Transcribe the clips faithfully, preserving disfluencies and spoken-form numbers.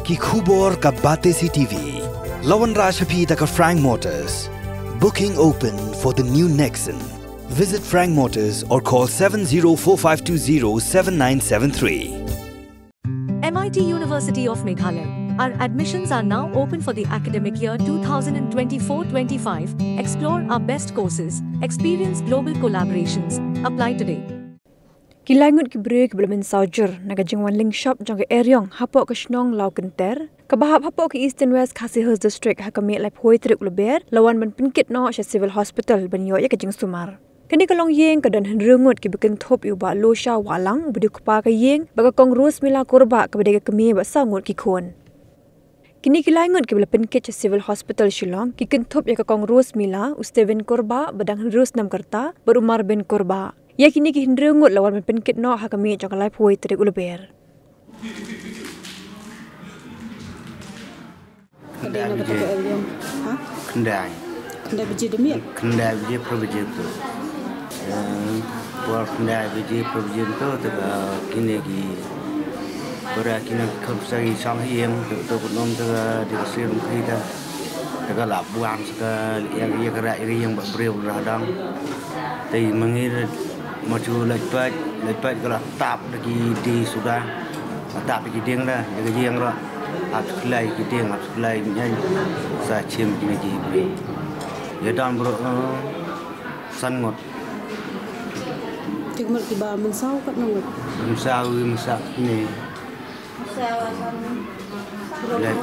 Ki khubor ka Batesi T V. La wanrah sha phi da ka Frank Motors. Booking open for the new Nexon. Visit Frank Motors or call seven zero four five two zero seven nine seven three. M I T University of Meghalaya. Our admissions are now open for the academic year twenty twenty-four twenty-five. Explore our best courses, experience global collaborations. Apply today. Ki lai ngut ki briew kiba la mynsaw jur na ka jingwan lyngshop jong ka eriong hapoh ka shnong Lawkynter, kaba hap hapoh ka Eastern West Khasi Hills District, ha ka miet laiphew tarik u Lber, la wan ban pynkit noh sha Civil Hospital ban ïoh ïa ka jingsumar. Kane ka longïing ka don hynriew ngut kiba kynthup ïa u Bah Losha Wahlang uba dei u kpa ka ïing, bad ka Kong Rose Mila Kurbah kaba dei ka kmie, bad saw ngut ki khun. Kine ki lai ngut kiba la pynkit sha Civil Hospital Shillong ki kynthup ïa ka Kong Rose Mila, u Steven Kurbah ba dang hynriew snem ka rta, bad u Marbin Kurbah. Ïa kine ki hynriew ngut la wan ban pynkit noh ha ka miet jong ka laiphew tarik u Lber. Khyndai baje. Ha? Khyndai. Khyndai baje da miet? Khyndai baje, phraphew baje tu. Eh, por khyndai baje, phraphew baje tu, te ka kine ki para kine ki kham sa ki shong ha ïing, te ka to ka nom te ka dei ka sir kum kita. Te ka la buan sa ka ïa ka rai ïa ka ïing ba briew la dang. Te ma ngi ma chu leit peit, leit peit ka la tap da ki die suda. La tap da ki dieng da, da ka ïing ruh. Hap sklai ki dieng, hap sklai nyain. Sa chim kine ki briew. Ïa don baroh, eh, san ngut. Te ka mut kiba mynsaw katno ngut? Mynsaw, mynsaw kine. Leh,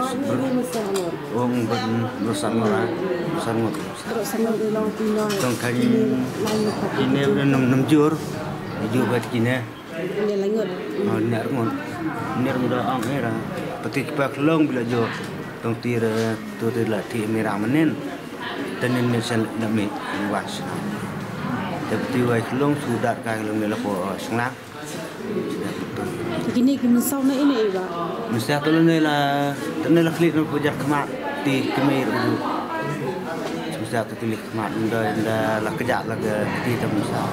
ong, baroh san ngut, ah. San ngut. Tong kane, kine nym, nym jur. Jur bad kine. Kine lai ngut. Oh, nym ngut. Nym ngut ong era. Pati ki pa khlong ba la jur. Tong ti ra, to ti la ti mi ra manin. Tanin mi sen na mi wan sna. Te pati wai khlong sudat ka khlong mi la po, oh, sna. Kine ki mynsaw na ine i ba? Mynsaw to ne la, to ne la khlieh na ka jar khmat ti kmie ruh. Mynsaw to khlieh khmat nda, nda la kjat la ka kti ta mynsaw.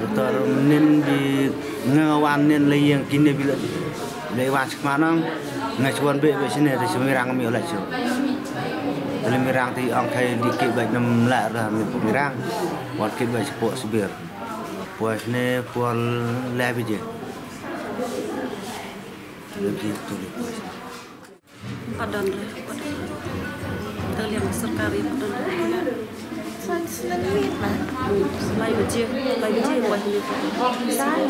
Doktor nin bi nga wan nin la ïeng kine bi la, la wan sha khmat nang, nga shu wan be be shane te shu mirang mi la shu. Te la mirang ti ong khai di kit ba nam la ra mi pu mirang. Wan kit ba shu po sbir. Poi shane por lai baje. Lai baje tu le poi shane. Padan le, padan. Te liang sarkari padan le. Lai baje, lai baje poi shane.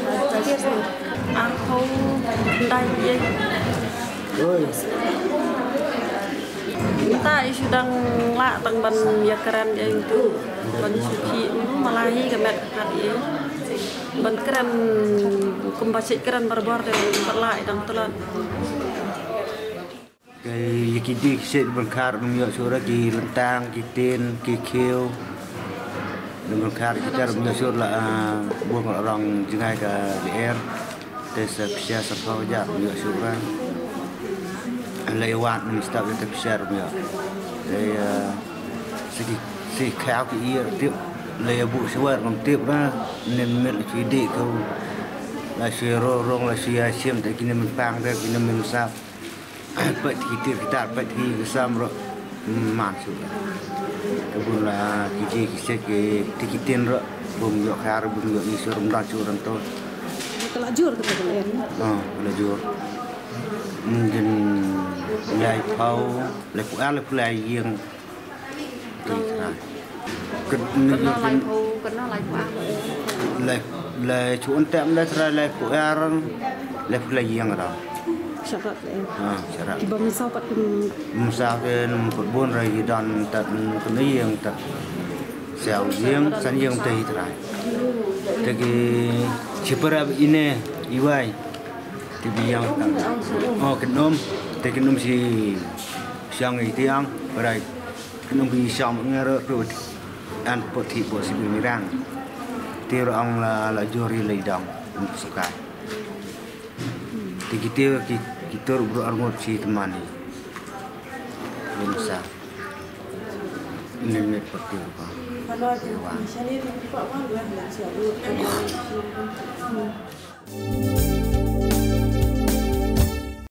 Arphew khyndai baje. Mynta i shu dang lah tang ban ïakren ïa itu. Ban shu khih, ma la hi ka met ka khat i. Ban kren kumba shet kren barabor te ban lah i dang tlot. Ïa ki die ki shet ban khar ban ïoh shuh ra ki lyntang, ki tin, ki khiew. Ban khar ki tar ban ïoh shuh la, ah, bun ka rong jngai ka lyer. Te sa pisa sa phaw hajar ïoh shuh ra. La ïa wad mynstep ïa te pisa ïoh. Te, eh, sa ki, sa ki khaw ki ïa tip. La ïa buh shuwa ngam tip ra. Nin miet la shu dih ko. La shu ïa rong rong la shu ïa shim te kine mynpang te kine mynsap. Peit ki tir ki tar, peit ki sam ruh. Man shuh. Te bun la ki ji ki shet ki ti ki tin ruh. Bun ïoh khar, bun ïoh i shuh rum dan shuh rum to. Ka la jur ka ta ka lyer. Ah, la jur. Mungkin lai phaw, lai phaw, ah, lai phaw lai ïing. Kano laiphew, kano laiphew ar? Lai, lai shu un tem lai trai laiphew ar, laiphew lai ïing ra. Sharat lai. Ha, sharat. Kiba mynsaw pat kin. Mynsaw kin pat bun ra i don tat kano ïing tat. Saw ïing, san ïing te i trai. Te ki shipara ine i wai. Te bi ïang tang. Oh, kin um, te kin um shi shang i tiang, berai. Khnang ba ngi shong ngi ruh ruh. An put hi put si bi mirang. Te ruh ong la, la jur ïa la i dong. Ym sukai. Te ki te ki, ki tur ruh arngut si teman hi. Ym sa. Ym met put ti ruh. Wan.